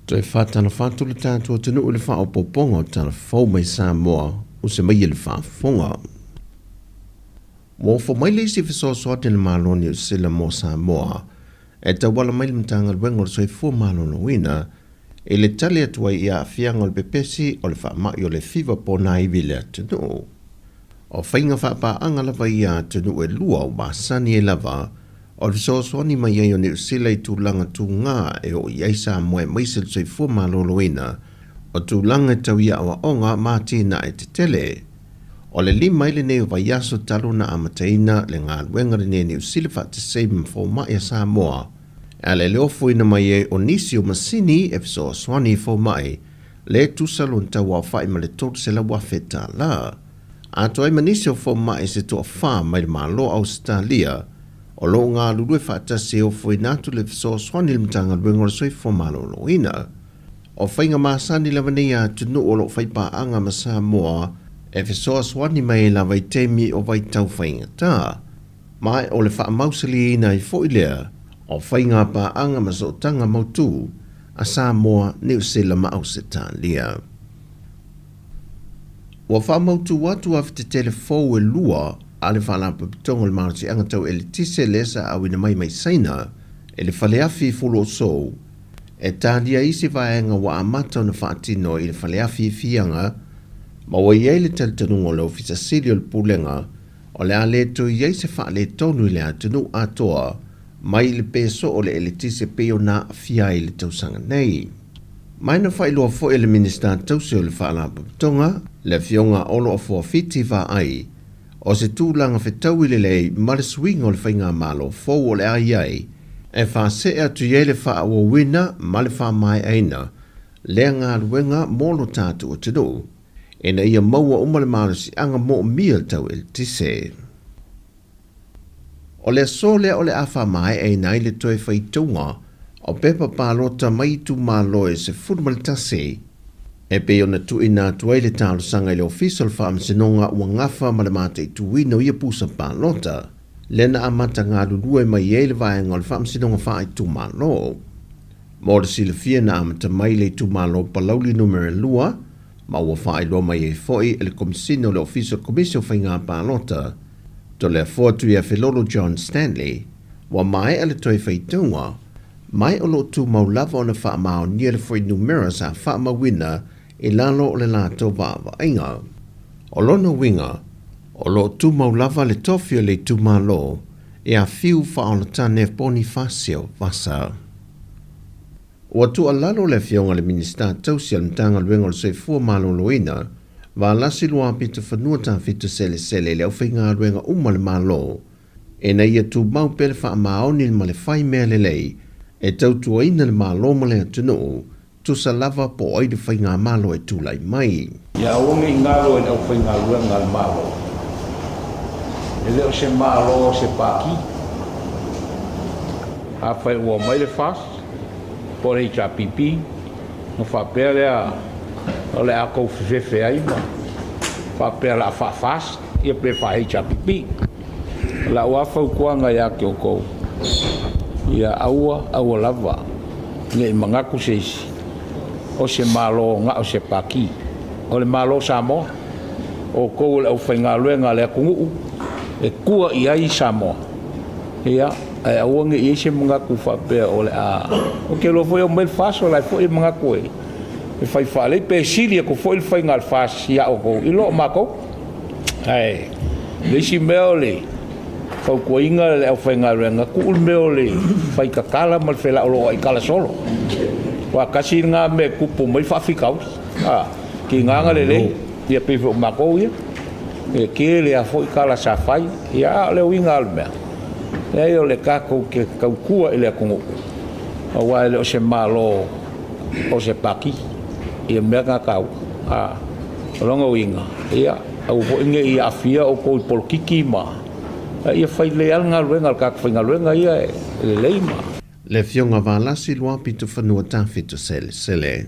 Toe faatalofa atu le tatou atunuu i le faaopoopoga o tala fou mai Samoa usa mai i le faafofoga. Ua ofo mai le isi fesoasoani a le Malo o Niu Sila mo Samoa e tauala mai le Matagaluega o le Soifua Maloloina i le tali atu ai i aafiaga o le pepesi o le faamai o le fiva ponaivi i le atunuu. O faiga faapaaga lava ia a atunuu e lua ua masani ai lava o le fesoasoani mai ai o Niu Sila i tulaga tugā e oo i ai Samoa aemaise le soifua maloloina, o tulaga e tau i aoaoga ma atinae tetele. O le lima ai lenei o vaiaso talu ona amataina le galuega lenei a Niu Sila faatasi ma fomai a Samoa e ala i le ofoina mai ai o nisi o masini e fesoasoani i fomai le tusa lona tauaofai ma le $300,000. Atoa ai ma nisi o fomai se toafa mai le Malo o Ausetalia o lo o galulue faatasi e ofoina atu le fesoasoani i le Matagaluega o le Soifua Maloloina. O faiga masani lava nei a atunuu o lo o faipaaga ma Samoa e fesoasoani mai ai lava i taimi o vaitau faigata. Ma o le faamausaliina ai foi lea o faiga paaga ma sootaga mautu a Samoa, Niu Sila ma Ausetalia. Ua faamautu atu afi tetele fou e lua a le Faalapotopotoga o le Malosiaga Tau Eletise lea sa auina mai mai Saina e le faleafi i Fuluosou e talia isi vaega ua amata ona faatino i le faleafi i Fiaga ma ua i ai le talitonuga o le Ofisa Sili o le Pulega o le a le toe i ai se faaletonu i le atunuu atoa mai le peso o le eletise pei ona aafia ai i le tausaga nei. Ma na faailoa foi e le Minisita tausi o le Faalapotopotoga, le Afioga Olo Afuafiti Vaai, o se tulaga fetaui lelei ma le suiga o le faigamalo fou o le a i ai, e faasee atu i ai le faaauauina ma le faamaeaina lea galuega mo lo tatou atunuu, ina ia maua uma le malosiaga moomia tau eletise. O le aso lea o le a faamaeaina ai le toe faitauga o pepa palota mai itumalo e 11, e pei ona tuuina atu ai le talosaga i le Ofisa o le Faamasinoga ua gafa ma le mataituina o ia pusa palota, lea na amata galulue mai ai le vaega o le Faamasinoga Faaitumalo. Mo le silafia na amata mai le itumalo Palauli Numera 2, ma ua faailoa mai ai foi e le Komesina o le Ofisa o le Komisi o Faiga Palota, Toleafoa Tuiafelolo John Stanley, ua maea le toe faitauga, mai o lo o tumau lava ona faamaonia le fuainumera sa faamauina i lalo o le latou vaavaaiga. O lona uiga, o lo o tumau lava le tofi o le itumalo ia Fiu Faaolatane Ponifasio Vasa. Ua tuualalo le Afioga i le Minisita tausi a le Matagaluega o le Soifua Maloloina, Valasi Luapitofanua Tafito Selesele i le aufaigaluega uma a le Malo ina ia tumau pea le faamaoni ma le fai mea lelei e tautuaina le Malo ma le atunuu, tusa lava po o ai le faigamalo e tulai mai. Ia aua ne i galo i le aufaigaluega a le Malo, e le o se Malo o se Pati. Afai ua omai le FAST po o le HRPP ona faapea lea o le a tou fefefe ai ma faapea o le a faa-FAST ia pe faa-HRPP. O lau lava fautuaga ia te outou, ia aua aua lava ne i manatu se isi o se Malo na o se Pati. O le Malo o Samoa, o outou o le aufaigaluega a le atunuu e tua i ai Samoa. Ia, ae aua ne i i ai se manatu faapea o le a... Ou te iloa foi e omai le FAST o la e foi e manatu e fai faalelei pe sili atu foi le faiga a le FAST ia outou i lo matou. Ae le isi mea o le fautuaina le aufaigaluega, tuu le mea o le fai tatala ma le felaoloai tala solo. Aua tasi lena mea e tupu mai faafitauli. A, tiga na lelei, ia pei foi o matou ia, e tele lava foi tala sa fai, ia a o le uiga o le mea, leai o le tatou te tautua i le atunuu, aua e le o se Malo o se Pati, ia mea na taua. A, o lona uiga, ia aua foi ne i aafia outou i polokiki ma, a ia fai lelei lava le galuega a le tatou faigaluega ia e lelei ma. Le Afioga Valasi Luapitofanua Tafito Selesele.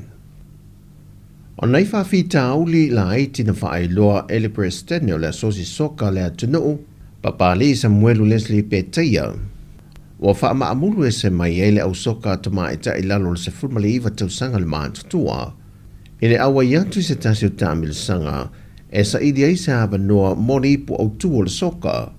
O nei faafitauli laiti na faailoa e le Peresetene o le Asosi Soka a le atunuu, Papalii Samuelu Leslie Petaia. Ua faamaamulu ese mai ai le au soka tamaitai i lalo o le 19 tausaga le matutua i le auai atu i se tasi o taamilosaga e saili ai se avanoa mo le ipu autu o le soka.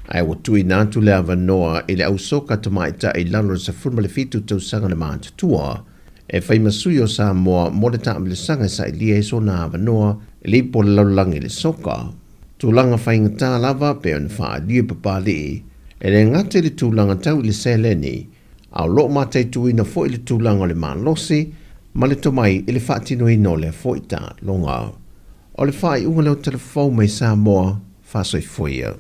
Ae ua tuuina atu le avanoa i le au soka tamaitai i lalo o le 17 tausaga le matutua e fai ma sui o Samoa mo le taamilosaga e sailia ai sona avanoa i le ipu o le lalolagi i le soka. Tulaga faigata lava pei ona faaalia e Papalii, e le gata i le tulaga tau i le seleni, a o lo o mataituina foi le tulaga o le malosi ma le tomai i le faatinoina o lea foi taaloga. O le faaiuga lea o Tala Fou mai Samoa, faasoifua ia.